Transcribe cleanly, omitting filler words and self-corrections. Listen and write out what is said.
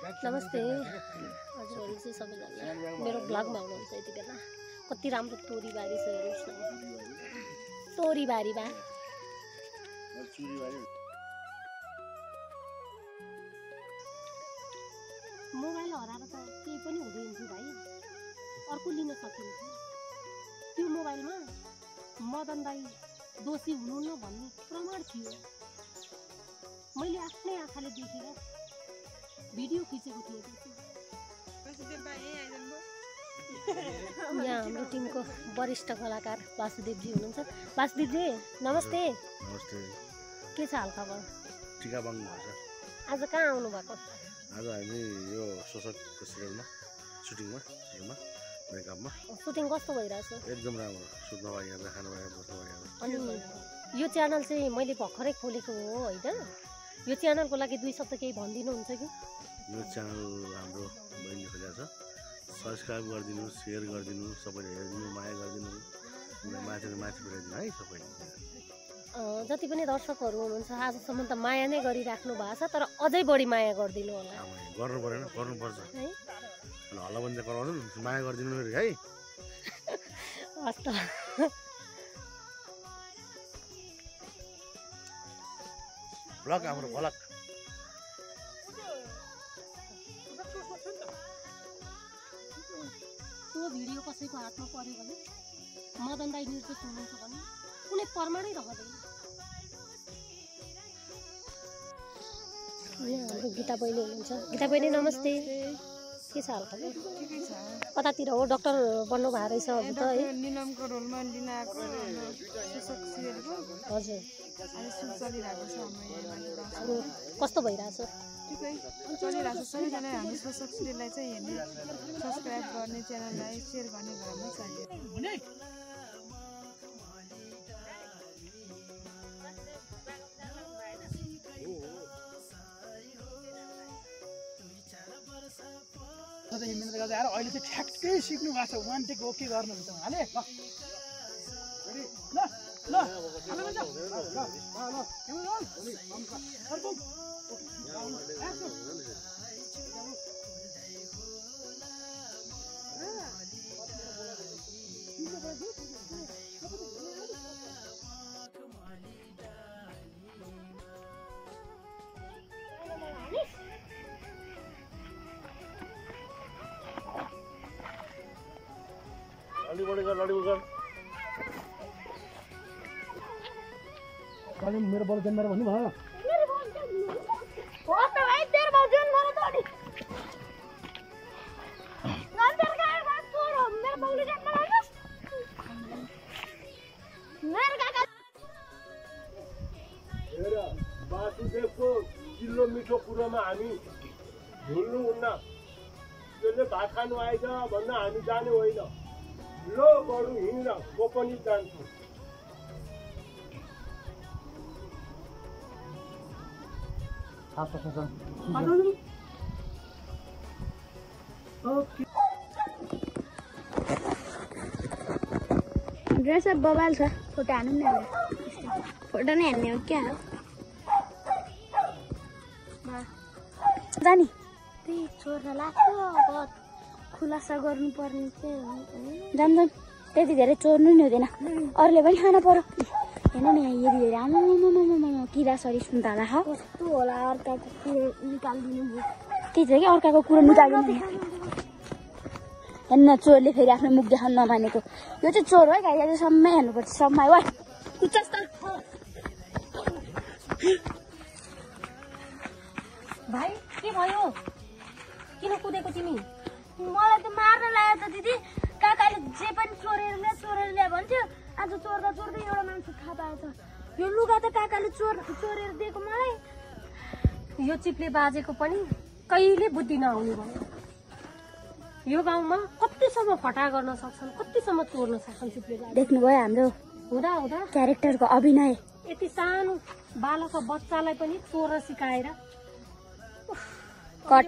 नमस्ते हजुरहरु चाहिँ सबैजना मेरो ब्लगमा हुनुहुन्छ यति बेला। कति राम्रो तोरीबारी छ हेर्नुस् न। तोरीबारीमा मोबाइल हराएर त केही पनि हुँदैन थियो भाइ, अर्को लिन सकिन्छ। त्यो मोबाइलमा मदन दाई दोषी हुनुहुन्न भन्ने प्रमाण थियो। मैले आफ्नै आँखाले देखेर भिडियो खिचेको थिएँ। यहाँ हाम्रो टिमको वरिष्ठ कलाकार वासुदेवजी हुनुहुन्छ। वासुदेवजी नमस्ते। नमस्ते। के छ हालखबर? टिकाबाङ भन्छ। आज कहाँ आउनु भएको? आज हामी यो सोसकको सिरियलमा सुटिङमा मेकअपमा। सुटिङ कस्तो भइरहेछ? एकदम राम्रो। सुत्न भइहाल्छ, खानु भइहाल्छ, बस्नु भइहाल्छ। अनि यो च्यानल चाहिँ मैले भर्खरै खोलेको हो होइन? यो च्यानलको लागि 2 शब्द केही भनिदिनुहुन्छ कि? यो च्यानल हाम्रो बहिनीले खोलेको छ। सब्सक्राइब गरिदिनु, सेयर गरिदिनु, सबैले हेरिदिनु, माया गरिदिनु, माथि पुऱ्याइदिनु है सबैले। जति पनि दर्शकहरू हुनुहुन्छ आजसम्म त माया नै गरिराख्नु भएको छ, तर अझै बढी माया गरिदिनु होला। गर्नु परेन, गर्नुपर्छ है। हल्ला बन्द गराउनु, माया गरिदिनु है। हस् त। ब्लग हाम्रो भलक। त्यो भिडियो कसैको हातमा पर्यो भने मदन दाई निर्देश हुनुहुन्छ भने कुनै प्रमाणै रहँदैन। यहाँ हाम्रो गीता बहिनी हुनुहुन्छ। गीता बहिनी नमस्ते। के छ हालखबर? कतातिर हो? डक्टर बन्नु भएको रहेछ अघि त है? निलमको रोलमा लिन आएको सोसक सिरियलको हजुर। अहिले सुट चलिरहेको छ हाम्रो अब कस्तो भइरहेछ? ठिकै चलिरहेको छ। सबैजना हाम्रो सोसक सिरियललाई चाहिँ हेर्ने, सब्सक्राइब गर्ने, च्यानललाई सेयर गर्ने भरमा चाहियो। अहिले चाहिँ ठ्याक्कै सिक्नु भएको छ। 1 टेक ओके गर्नुहुन्छ उहाँले। मेरो बल जन्मेर भन्नु भयो। वासुदेवको चिल्लो मिठो कुरोमा हामी भुल्नुहुन्न। त्यसले भात खानु आएछ भन्न हामी जाने होइन। लो बरु हिँड, म पनि जान्छु। ड्रेस अब बवाल छ। फोटो हान्नु नि। फोटो नै हान्ने हो क्या? जानी त्यही चोर्न लाग्छ। अब खुलासा गर्नुपर्ने चाहिँ जान्छ। त्यति धेरै चोर्नु नि हुँदैन, अरूले पनि खान पर्यो। हेर्नु न यहाँ यदि धेरै आमा किरा सरी सुन्तला छ। कस्तो होला अर्काको कुरो निकालिदिनु भयो। त्यही छ कि अर्काको कुरो निकालिदिनु। हेर्नु न चोरले फेरि आफ्नो मुख देखाउन नमानेको। यो चाहिँ चोर है गाई। चाहिँ सम्मै हेर्नुपर्छ। सम्मै वा कुचस् त। भाइ के भयो? किन कुदेको तिमी? मलाई त मार्न लाग्यो त दिदी। काकाले जे पनि चोरेर ल्या भन्थ्यो। आज चोर्दा एउटा मान्छे थाहा पाएछ। यो लुगा त काकाले चोरेर दिएको मलाई। यो चिप्ले बाजेको पनि कहिले बुद्धि नआउने भयो। यो गाउँमा कतिसम्म फटा गर्न सक्छन्, कतिसम्म चोर्न सक्छन् चिप्ले बाजे। देख्नुभयो हाम्रो हुँदा क्यारेक्टरको अभिनय। यति सानो बालक बच्चालाई पनि चोर्न सिकाएर कट।